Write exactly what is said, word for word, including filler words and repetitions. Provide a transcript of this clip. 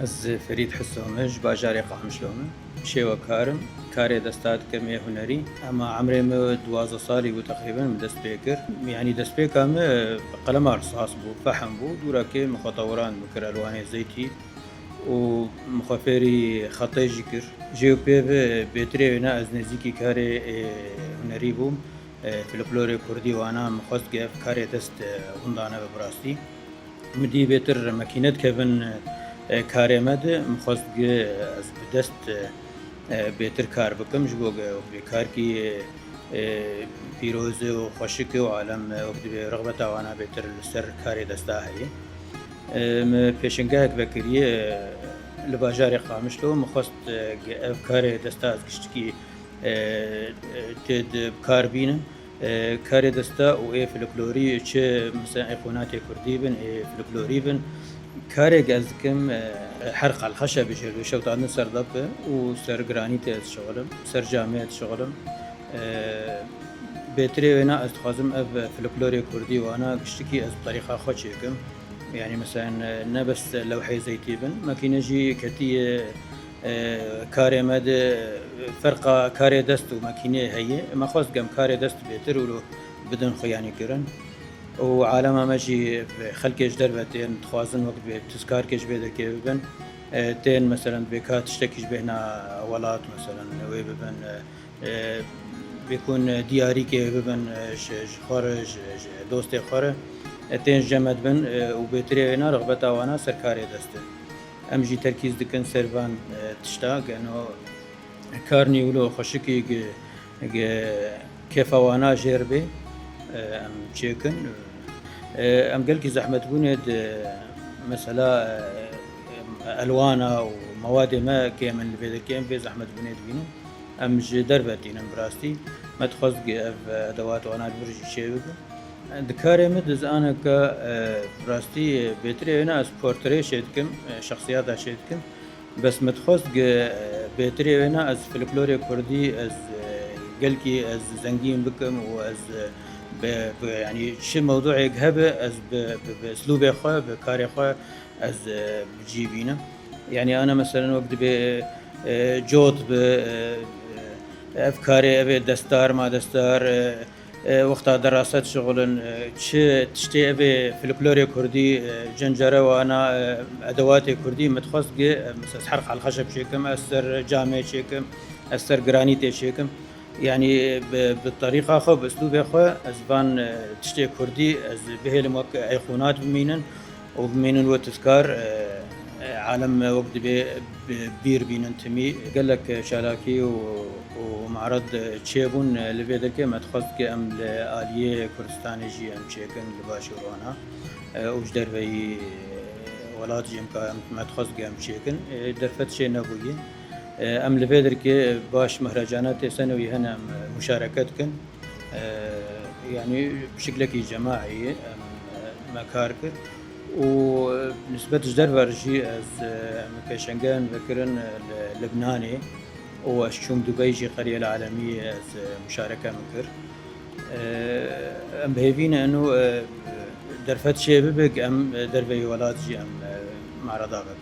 Ez Ferîd Hiso me, ji bajarê Qamişlo me. Şêwekar im, karê desta dikim ê hunerî. Ema emrê me duwazdeh salî bû teqrîben min dest pê kir. Yanî destpêka me qelema risas bû, fehm bû. Dûrekê min xwe tewirand bikir elwanê zeytî û min xwe fêrî xetê jî kir. Jê û pê ve bêtirê wêna ez nêzîkî karê, e, hunerî bûm. E, folklorê kurdî wana min xwest ge ev karê dest, e, winda nebe bi rastî. Min dî bêtir mekîne dikevin, e, karê me de, min xwest ge ez bi dest, e, bêtir kar bikim, ji bo ge wek bê karkî, e, pîroz e û xweşik e û alem, e, wek dibê rixbeta wana bêtir li ser karê desta heye. E, min pêşengehek vekiriye, e, li bajarê Qamişlo, min xwest, e, ge ev karê desta ez giştikî, e, e, tê di kar bînim. E, karê desta û ê folklorî, çi mesela ê xonatê kurdî bin, ê folklorî bin, karêk ez dikim, e, her qelxeşe bijêr, şewtandin ser dap e û ser giranî tê ez şixulim, ser camê ez şixulim. E, bêtirê wêna ez dixwazim ev folklorê kurdî wana giştikî ez bi terîqa xwe çêkim. Yanî mesela ne bes lewhê zeytî bin, mekîne jî ketiye, e, karê me de, e, ferqa karê dest û mekînê heye. Me xwest gem karê dest bêtir û bidin xuyanî kirin. Û alema me jî xelkê ji derve tên dixwazin wek dibê tizkarkê ji vê derkê bibin. E, tên meselen dibê ka tiştekî ji bêhna welat meselen wê bibin. E, e, bêkun diyarîkê bibin, e, ji, ji xwe re, ji, ji dostê xwe re, e, tên ji cem me dibin, e, û bêtirê wêna rixbeta wana ser karê dest e. Em jî terkîz dikin ser van, e, tişta, geno karnî wilo xweşikî gi, gi kêfa wana jêr bê, e, em çêkin. E, em gelkî zehmetbûnê di mesela, e, elwana û mewadê me kêm in li vê derkê, em vê zehmetbûnê dibînin. Em ji derve tînin bi rastî. Me dixwest gi ev edewat wana li vir jî çêbibin. Di karê min di zaneke, e, bi rastî, e, bêtirê wêna ez portrê çêdikim, e, şexsiyata çêdikim. Bes me dixwest gi, e, bêtirê wêna ez folklorê kurdî, ez, e, gelkî ez zengîn bikim û ez, e, bi, bi, yanî çi mewduek hebe ez bi, bi, bi uslûbê xwe, bi karê xwe ez, e, bi cî bînim. Yanî ana meselen wek dibê, e, cot bi, e, e, ev karê ev ê destar, ma destar, e, e, wexta derasa dişixulin, e, çi tiştê ev ê folklorê kurdî, e, cencere wana, e, edewatê kurdî min dixwest gi, e, mesela ez her qelxeşe çêkim, ez ser camê çêkim, ez ser giranîtê çêkim. Yanî bi, bi terîqa xwe, bi uslûbê xwe ez van, e, tiştê kurdî ez bihêlim wek eyqûnat bimînin û bimînin wê tizkar, e, e, alem wek dibê bi, bîr bînin timî. Gelek çalakî û, û mared çêbûn, e, li vê derkê me dixwest ke em li aliyê Kurdistanê jî em çêkin li Başûr wana, e, û ji derveyî, e, welat jî em ka, em, me dixwest ke em çêkin. E, derfet çê nebûye. E, em li vê derkê baş mehrecana tê senewî hene em, e, muşareke dikin. E, yanî bi şiklekî cemaî em, e, me kar kir û, e, nisbet ji derve re jî ez, e, em pêşengehên vekirin, e, li Libnanê û ez çûm Dubey jî qeriyê li alemî ez, e, muşareke min kir. E, em bi hêvî ne eno, e, derfet çê bibik em, e, derveyî welat jî em, e, marada vekin.